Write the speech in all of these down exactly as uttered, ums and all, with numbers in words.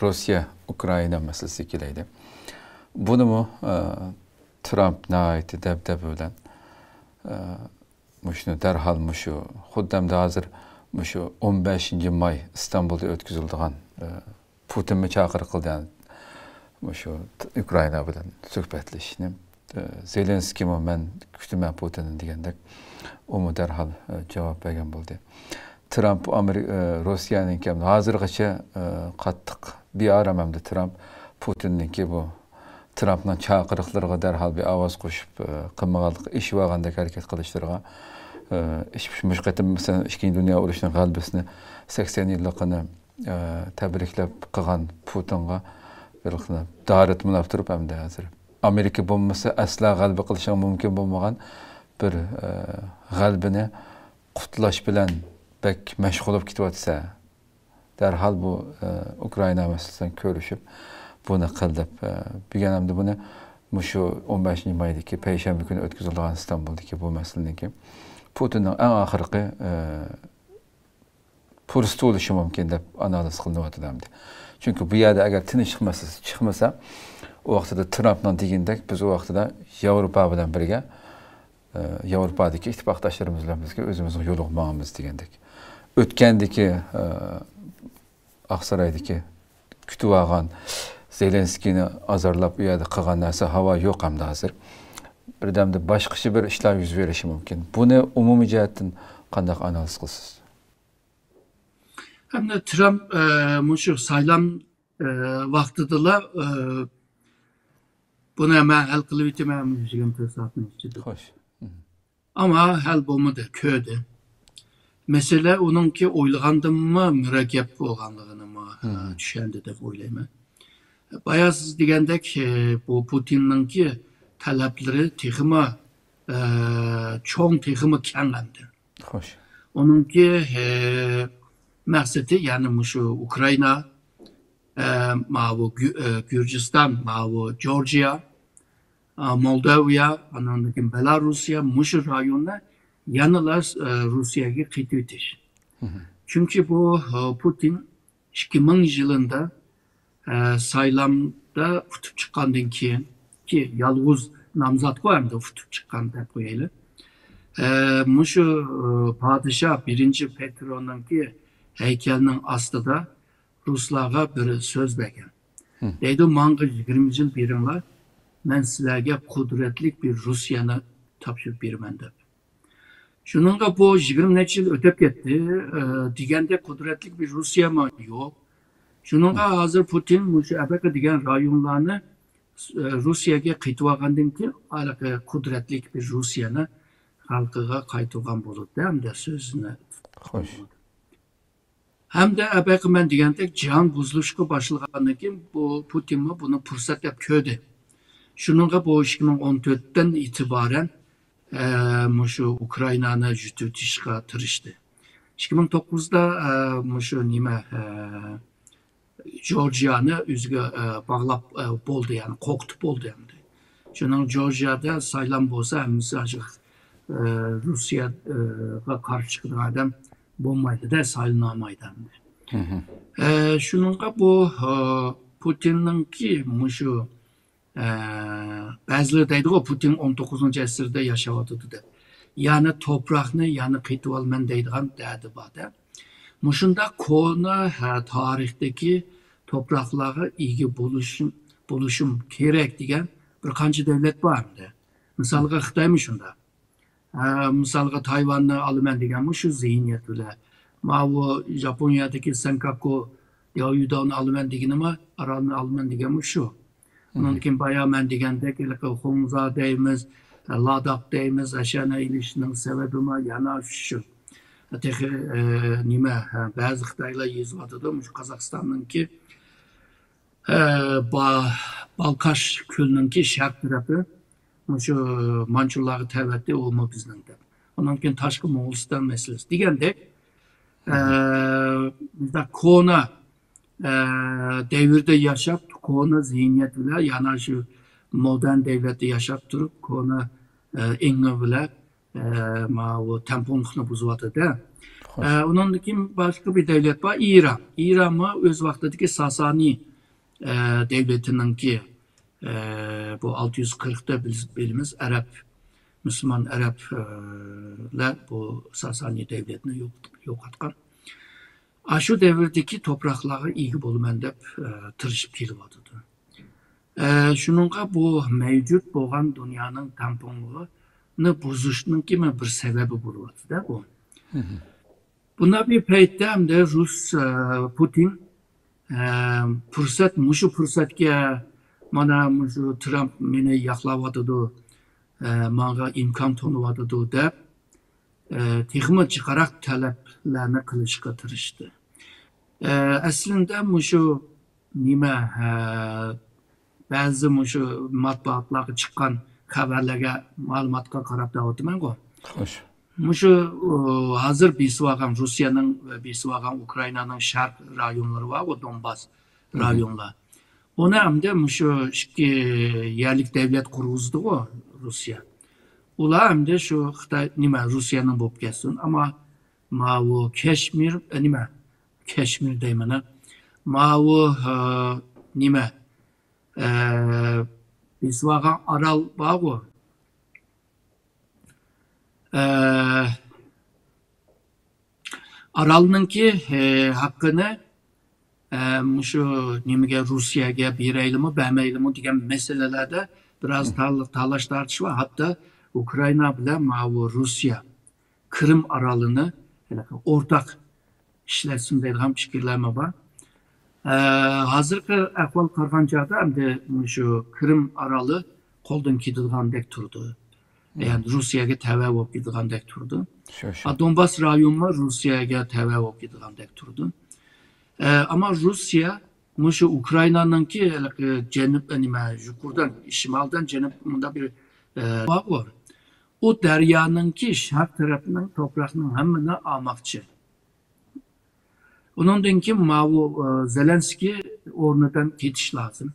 روسىيە ئۇكرائىنا مەسىلىسىگە كېلەيلى. بۇنىمۇ، ئە، ترامپ ناھايىتى دەبدەبە بىلەن، ئە، مۇشۇنى دەرھال مۇشۇ، خۇددى ئەمدى ھازىر مۇشۇ ئون بەشىنچى ماي ئىستانبۇلدا ئۆتكۈزۈلىدىغان، ئە، پۇتىنمۇ چاقىرىق قىلدى، يەنى مۇشۇ ئۇكرائىنا بىلەن سۆھبەتلىشىشنى. ئە، زېلېنسكىيمۇ مەن كۈتىمەن پۇتىننى دېگەندەك، ئۇمۇ دەرھال، ئە، جاۋاب بەرگەن بولدى. ترامپ ئامېرىكا، ئە، روسىيەنىڭكى ھازىرغىچە، ئە، قاتتىق بىئارام ئەمدى ترامپ پۇتىننىڭكى بۇ ترامپنىڭ چاقىرىقلىرىغا دەرھال بىر ئاۋاز قوشۇپ، ئە، قىلمىغانلىقى ئېشىۋالغاندەك ھەرىكەت قىلىشلىرىغا، ئە، ئىش-، مۇشۇ قېتىم، مەسىلەن، ئىككىنچى دۇنيا ئۇرۇشىنىڭ غەلىبىسىنى، سەكسەن يىللىقىنى، ئە، تەبرىكلەپ قىلغان پۇتىنغا بىر خىل دارىتمىلاپ تۇرۇپ، ئەمدى ھازىر ئامېرىكا بولمىسا ئەسلا غەلىبە قىلىشىغا مۇمكىن بولمىغان بىر، ئە، غەلىبىنى قۇتلاش بىلەن بەك مەشغۇل بولۇپ كېتىۋاتىسەن. دەرھال بۇ، ئە، ئۇكرائىنا مەسىلىسىدە كۆرۈشۈپ، بۇنى قىل دەپ، ئە، بۈگۈن ئەمدى بۇنى مۇشۇ ئون بەشىنچى مايدىكى پەيشەنبە كۈنى ئۆتكۈزۈلىدىغان ئىستانبۇلدىكى بۇ مەسىلىنىڭكى پۇتىننىڭ ئەڭ ئاخىرقى، ئە، پۇرسىتى بولۇشى مۇمكىن دەپ ئانالىز قىلىنىۋاتىدۇ ئەمدى. چۈنكى بۇ يەردە ئەگەر تىنچلىق مەسىلىسى چىقمىسا، ئۇ ۋاقتىدا ترامپنىڭ دېگىنىدەك بىز ئۇ ۋاقتىدا ياۋروپا بىلەن بىرگە، ئە، ياۋروپادىكى ئىتتىپاقداشلىرىمىز بىلەن بىرگە ئۆزىمىزنىڭ يولىغا ماڭىمىز دېگەندەك. ئۆتكەندىكى، ئە، ئاقسارايدىكى كۈتۈۋالغان زېلېنسكىينى ئازارلاپ، ئۇ يەردە قىلغان نەرسە ھاۋا يوق ئەمدى ھازىر. بىردەمدە باشقىچە بىر ئىشلار يۈز بېرىشى مۇمكىن. بۇنى ئومۇمىي جەھەتتىن قانداق ئانالىز قىلىسىز؟ ئەمدى ترامپ، ئە، مۇشۇ سايلام، ئە، ۋاقتىدىلا، ئە، بۇنى مەن ھەل قىلىۋېتىمەن مۇشۇ يىگىرمە تۆت سائەتنىڭ ئىچىدە. خوش. مم. ئەمما ھەل بولمىدى، كۆردى. مەسىلە ئۇنىڭكى ئويلىغاندىنمۇ مۇرەككەپ بولغانلىقىنىمۇ، ئە، مم. چۈشەندى دەپ ئويلايمەن. بايا سىز دېگەندەك، ئە، بۇ پۇتىننىڭكى تەلەپلىرى تېخىمۇ، ئە، چوڭ، تېخىمۇ كەڭ ئەمدى. خوش. ئۇنىڭكى، ئە، مەقسىتى، يەنى مۇشۇ ئۇكرائىنا، ئە، ماۋۇ گۈ-، ئە، گۈرجىستان، ماۋۇ جورجىيا، ئە، مولداۋىيە، ئاندىن كېيىن بېلاروسىيە، مۇشۇ رايوننى يەنىلا، ئە، روسىيەگە قېتىۋېتىش. مم. چۈنكى بۇ، ئە، پۇتىن ئىككى مىڭ يىلىدا، ئە، سايلامدا ئۇتۇپ چىققاندىن كېيىن، كى يالغۇز نامزاتقۇ ئەمدى ئۇتۇپ چىققان دەپ قويايلى. ئە، مۇشۇ، ئە، پادىشاھ بىرىنچى پېترونىڭكى ھەيكەلنىڭ ئاستىدا رۇسلارغا بىر سۆز بەرگەن. مم. دەيدۇ، ماڭا يىگىرمە يىل بېرىڭلار، مەن سىلەرگە قۇدرەتلىك بىر روسىيەنى تاپشۇرۇپ بېرىمەن دەپ. شۇنىڭغا بۇ يىگىرمە نەچچە يىل ئۆتۈپ كەتتى، ئە، دېگەندەك قۇدرەتلىك بىر روسىيەمۇ يوق. شۇنىڭغا ھازىر پۇتىن مۇشۇ ئەبەقە دېگەن رايونلارنى، ئە، روسىيەگە قېتىۋالغاندىن كېيىن، ھېلىقى قۇدرەتلىك بىر روسىيەنى خەلقىگە قايتۇرغان بولىدۇ، ھەمدە سۆزىنى. خوش. ھەمدە ئەبەقە مەن دېگەندەك جاھان بۇزۇلۇشقا باشلىغاندىن كېيىن بۇ پۇتىنمۇ بۇنى پۇرسەت دەپ كۆردى. شۇنىڭغا بۇ ئىككى مىڭ ئون تۆتتىن ئېتىبارەن، ئە، مۇشۇ ئۇكرائىنانى يۈتۈۋېتىشقا تىرىشتى. ئىككى مىڭ توققۇزدا، ئە، مۇشۇ نېمە، ئە، جورجىيانى ئۆزىگە، ئە، باغلاپ، ئە، بولدى، يەنى قورقۇتۇپ بولدى ئەمدى. شۇنىڭ جورجىيادا سايلام بولسا ھەممىسى ئاشۇ، ئە، روسىيەگە قارشى چىقىدىغان ئادەم بولمايدۇ-دە، سايلىنالمايدۇ ئەمدى. مم. ئە، شۇنىڭغا بۇ، ئە، پۇتىننىڭكى مۇشۇ، ئە، بەزىلەر دەيدىغۇ، پۇتىن ئون توققۇزىنچى ئەسىردە ياشاۋاتىدۇ دەپ. يەنى توپراقنى يەنە قېتىۋالىمەن دەيدىغان دەردى بار-دە. مۇشۇنداق كونا، ھە، تارىختىكى توپراقلارغا ئىگە بولۇشۇم، بولۇشۇم كېرەك دېگەن بىر قانچە دۆلەت بار ئەمدى. مىسالغا خىتايمۇ شۇنداق. ھە، مىسالغا تايۋاننى ئالىمەن دېگەنمۇ شۇ زېھنىيەت بىلەن. ماۋۇ ياپونىيەدىكى سېنكاكۇ، ياۋيۇداۋنى ئالىمەن دېگىنىمۇ، ئارالنى ئالىمەن دېگەنمۇ شۇ. ئۇنىڭدىن كېيىن بايا مەن دېگەندەك، ھېلىقى خۇڭزا دەيمىز، لاداق دەيمىز، ئەشەنى ئېلىشنىڭ سەۋەبىمۇ يەنە شۇ. تېخى، ئە، نېمە، ھە، بەزى خىتايلار يېزىۋاتىدۇ، مۇشۇ قازاقىستاننىڭكى، ئە، با-، بالقاش كۆلىنىڭكى شەرق تەرىپى مۇشۇ مانچۇلارغا تەۋەتتى، ئۇمۇ بىزنىڭ دەپ. ئۇنىڭدىن كېيىن تاشقى موڭغۇلىستان مەسىلىسى دېگەندەك، ئە، مۇنداق كونا، ئە، دەۋردە ياشاپ، كونا زېھنىيەت بىلەن، يەنە شۇ مودېرن دەۋرەتتە ياشاپ تۇرۇپ، كونا، ئە، ئېڭى بىلەن، ئە، ماۋۇ تەڭپۇڭلۇقنى بۇزۇۋاتىدۇ. ئۇنىڭدىن كېيىن باشقا بىر دەۋلەت بار، ئىران. ئىرانمۇ ئۆز ۋاقتىدىكى ساسانىي دەۋلىتىنىڭكى، بۇ ئالتە يۈز قىرىقتا بىلىمىز، ئەرەب، مۇسۇلمان ئەرەبلەر بۇ ساسانىي دەۋلەتنى يوقاتقان. ئاشۇ دەۋردىكى توپراقلارغا ئىگە بولىمەن دەپ تىرىشىپ كېلىۋاتىدۇ. شۇنىڭغا بۇ مەۋجۇت بولغان دۇنيانىڭ تەڭپۇڭلۇقىنى بۇزۇشنىڭكى بىر سەۋەبى بولۇۋاتىدۇ بۇ. بۇنداق بىر پەيتتە ئەمدى رۇس، پۇتىن، پۇرسەت، مۇشۇ پۇرسەتكە، مانا مۇشۇ ترامپ مېنى ياقلاۋاتىدۇ، ماڭا ئىمكان تونۇۋاتىدۇ دەپ، تېخىمۇ جىقراق تەلەپلەرنى قىلىشقا تىرىشتى. ئەسلىندە مۇشۇ نېمە، بەزى مۇشۇ مەتبۇئاتلارغا چىققان خەۋەرلەرگە، مەلۇماتقا قاراپ دەۋاتىمەنغۇ. مۇشۇ ھازىر بېسىۋالغان، روسىيەنىڭ بېسىۋالغان ئۇكرائىنانىڭ شەرق رايونلىرى بارغۇ، دونباس رايونلار. ئۇنى ئەمدى مۇشۇ ئىككى يەرلىك دەۋلەت قۇرغۇزدىغۇ روسىيە. ئۇلار ئەمدى شۇ خىتاي، نېمە، روسىيەنىڭ بولۇپ كەتسۇن، ئەمما ماۋۇ كەشمىر، نېمە، كەشمىر دەيمەن، ماۋۇ نېمە، بېسىۋالغان ئارال بارغۇ، ئارالنىڭكى ھەققىنى مۇشۇ نېمىگە، روسىيەگە بېرەيلىمۇ، بەرمەيلىمۇ دېگەن مەسىلىلەردە بىراز تالاش-تارتىش بار. ھەتتا ئۇكرائىنا بىلەن ماۋۇ روسىيە قىرىم ئارالىنى ئورتاق ئىشلەتسۇن دەيدىغان پىكىرلەرمۇ بار. ھازىرقى ئەھۋال قارىغان چاغدا ئەمدى مۇشۇ قىرىم ئارالى قولدىن كېتىدىغاندەك تۇرىدۇ. يەنى روسىيەگە تەۋە بولۇپ كېتىدىغاندەك تۇرىدۇ. دونباس رايونمۇ روسىيەگە تەۋە بولۇپ كېتىدىغاندەك تۇرىدۇ. ئەمما روسىيە مۇشۇ ئۇكرائىنانىڭكى ھېلىقى جەنۇب، نېمە، يۇقىرىدىن، شىمالدىن جەنۇب مۇنداق بىر بارغۇ. ئۇ دەريانىڭكى شەرق تەرەپنىڭ توپراقنىڭ ھەممىنى ئالماقچى. ئۇنىڭدىن كېيىن ماۋۇ زېلېنسكىي ئورنىدىن كېتىش لازىم.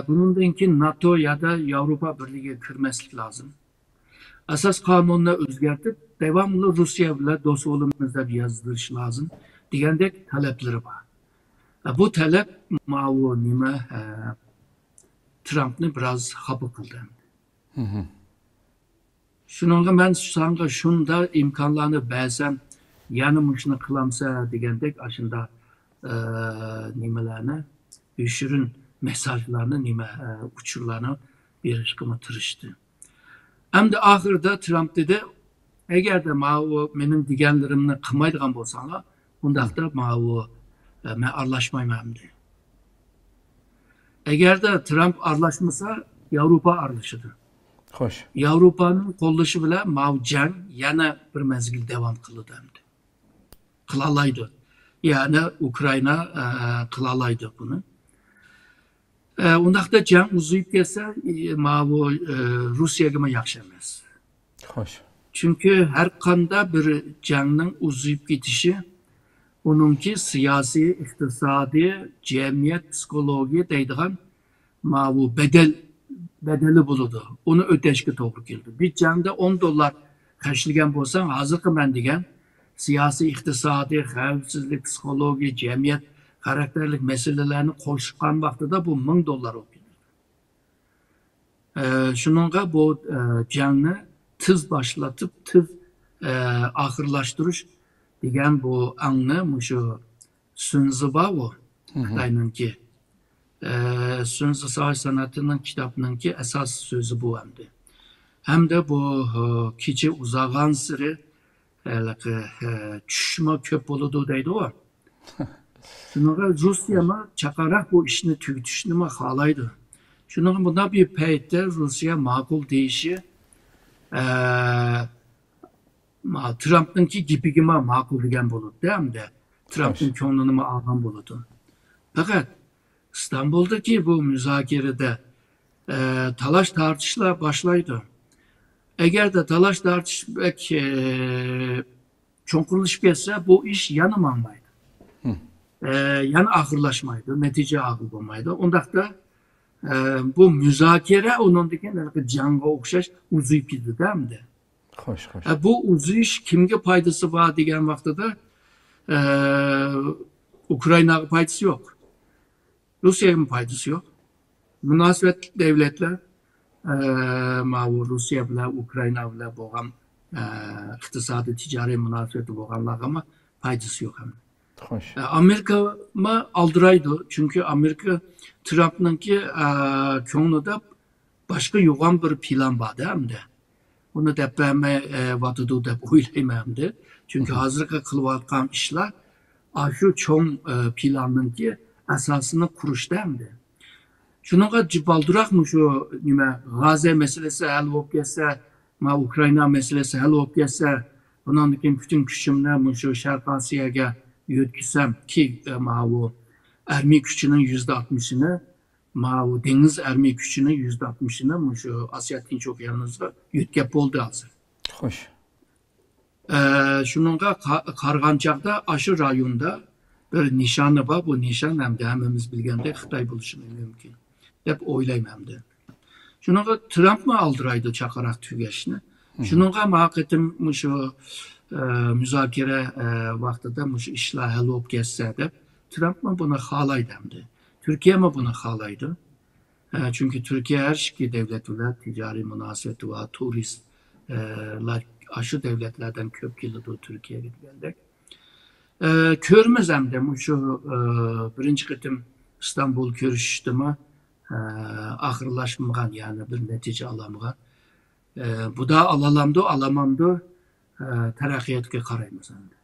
بۇنىڭدىن كېيىن ناتو يادا ياۋروپا بىرلىكىگە كىرمەسلىك لازىم. ئاساس قانۇننى ئۆزگەرتىپ، داۋاملىق روسىيە بىلەن دوست بولىمىز دەپ يازدۇرۇش لازىم دېگەندەك تەلەپلىرى بار. بۇ تەلەپ ماۋۇ نېمە، ترامپنى بىراز خاپا قىلدى. شۇنىڭغا مەن ساڭا شۇنداق ئىمكانلارنى بەرسەم، يەنە مۇشۇنى قىلامسەن دېگەندەك ئاشۇنداق نېمىلەرنى، يوشۇرۇن مېسساژلارنى، نېمە، ئۇچۇرلارنى بېرىشكىمۇ تىرىشتى. ئەمدى ئاخىرىدا ترامپ دېدى، ئەگەردە ماۋۇ مېنىڭ دېگەنلىرىمنى قىلمايدىغان بولساڭلار، ئۇنداقتا ماۋۇ، مەن ئارىلاشمايمەن ئەمدى. ئەگەردە ترامپ ئارىلاشمىسا، ياۋروپا ئارىلىشىدۇ. ياۋروپانىڭ قوللىشى بىلەن ماۋۇ جەڭ يەنە بىر مەزگىل داۋام قىلىدۇ ئەمدى. قىلالايدۇ. يەنى ئۇكرائىنا قىلالايدۇ بۇنى. ئۇنداقتا جەڭ ئۇزىيىپ كەتسە، ماۋۇ روسىيەگىمۇ ياخشى ئەمەس. چۈنكى ھەر قانداق بىر جەڭنىڭ ئۇزىيىپ كېتىشى، ئۇنىڭكى سىياسىي، ئىقتىسادىي، جەمئىيەت پسىخولوگىيە دەيدىغان ماۋۇ بەدەل، بەدىلى بولىدۇ. ئۇنى ئۆتەشكە توغرا كېلىدۇ. بىر جەڭدە ئون دوللار خەجلىگەن بولساڭ، ھازىرقى مەن دېگەن سىياسىي، ئىقتىسادىي، خەۋپسىزلىك، پسىخولوگىيە، جەمئىيەت خاراكتېرلىك مەسىلىلەرنى قوشقان ۋاقتىدا بۇ مىڭ دوللار بولۇپ كېتىدۇ. ئە، شۇنىڭغا بۇ، ئە، جەڭنى تېز باشلىتىپ، تېز، ئە، ئاخىرلاشتۇرۇش دېگەن بۇ ئاڭنى مۇشۇ سۈنزى بارغۇ، خىتاينىڭكى. ئە، سۈنزى ساۋاش سەنئىتىنىڭ كىتابىنىڭكى ئاساس سۆزى بۇ ئەمدى. ھەمدە بۇ، ئە، كېچە ئۇزارغانسېرى ھېلىقى، ئە، چۈشمۇ كۆپ بولىدۇ دەيدىغۇ. شۇنىڭغا روسىيەمۇ چاقاراق بۇ ئىشنى تۈگىتىشنىمۇ خالايدۇ. شۇنىڭغا مۇنداق بىر پەيتتە روسىيە ماقۇل دېيىشى، ئە، ما-، ترامپنىڭكى گېپىگىمۇ ماقۇل دېگەن بولىدۇ ئەمدى. ترامپنىڭ كۆڭلىنىمۇ ئالغان بولىدۇ. پەقەت ئىستانبۇلدىكى بۇ مۇزاكىرىدە، ئە، تالاش-تارتىشلار باشلايدۇ. ئەگەردە تالاش-تارتىش بەك، ئە، چوڭقۇرلىشىپ كەتسە، بۇ ئىش يەنە ماڭمايدۇ. ئە، يەنە ئاخىرلاشمايدۇ، نەتىجە ھاسىل بولمايدۇ. ئۇنداقتا، ئە، بۇ مۇزاكىرە ئۇنىڭدىن كېيىن ھېلىقى جەڭگە ئوخشاش ئۇزىيىپ كېتىدۇ ئەمدى. خوش، خوش. ئە، بۇ ئۇزىيىش كىمگە پايدىسى بار دېگەن ۋاقتىدا، ئە، ئۇكرائىناغا پايدىسى يوق. روسىيەگىمۇ پايدىسى يوق. مۇناسىۋەتلىك دەۋلەتلەر، ئە، ماۋۇ روسىيە بىلەن ئۇكرائىنا بىلەن بولغان، ئە، ئىقتىسادىي تىجارىي مۇناسىۋىتى بولغانلارغىمۇ پايدىسى يوق ھەم. خوش. ئە، ئامېرىكىمۇ ئالدىرايدۇ. چۈنكى ئامېرىكا ترامپنىڭكى، ئە، كۆڭلىدە باشقا يوغان بىر پىلان بار-دە ئەمدى. ئۇنى دەپ بەرمەي، ئە، ۋاتىدۇ دەپ ئويلايمەن ئەمدى. چۈنكى ھازىرقى قىلىۋاتقان ئىشلار ئاشۇ چوڭ، ئە، پىلاننىڭكى ئاساسىنى قۇرۇشتا ئەمدى. شۇنىڭغا جىپ بالدۇراق مۇشۇ نېمە، غازە مەسىلىسى ھەل بولۇپ كەتسە، ما ئۇكرائىنا مەسىلىسى ھەل بولۇپ كەتسە، بۇنىڭدىن كېيىن پۈتۈن كۈچۈمنى مۇشۇ شەرقىي ئاسىياگە يۆتكىسەم كى، ئە، ماۋۇ ئارمىيە كۈچىنىڭ يۈزدە ئاتمىشىنى، ماۋۇ دېڭىز ئارمىيە كۈچىنىڭ يۈزدە ئاتمىشىنى مۇشۇ ئاسىيا تىنچ ئوكيانىغا يۆتكەپ بولدى ھازىر. خوش. ئە، شۇنىڭغا قا-، قارىغان چاغدا ئاشۇ رايوندا بىر نىشانى بار. بۇ نىشان ئەمدى ھەممىمىز بىلگەندەك خىتاي بولۇشى مۇمكىن دەپ ئويلايمەن ئەمدى. شۇنىڭغا ترامپمۇ ئالدىرايدۇ چاقىراق تۈگەشنى. شۇنىڭغا ما قېتىم مۇشۇ، ئە، مۇزاكىرە، ئە، ۋاقتىدا مۇشۇ ئىشلار ھەل بولۇپ كەتسە دەپ، ترامپمۇ بۇنى خالايدۇ ئەمدى. تۈركىيەمۇ بۇنى خالايدۇ. ئە، چۈنكى تۈركىيە ھەر ئىككى دەۋلەت بىلەن تىجارىي مۇناسىۋىتى بار، تۇرىست، ئە، لار ئاشۇ دەۋلەتلەردىن كۆپ كېلىدۇ تۈركىيەگە دېگەندەك. ئە، كۆرىمىز ئەمدى مۇشۇ، ئە، بىرىنچى قېتىم ئىستانبۇل كۆرۈشۈشتىمۇ، ئە، ئاخىرلاشمىغان، يەنى بىر نەتىجە ئالالمىغان. ئە، بۇدا ئالالامدۇ، ئالامامدۇ، ئە، تەرەققىياتقا قارايمىز ئەمدى.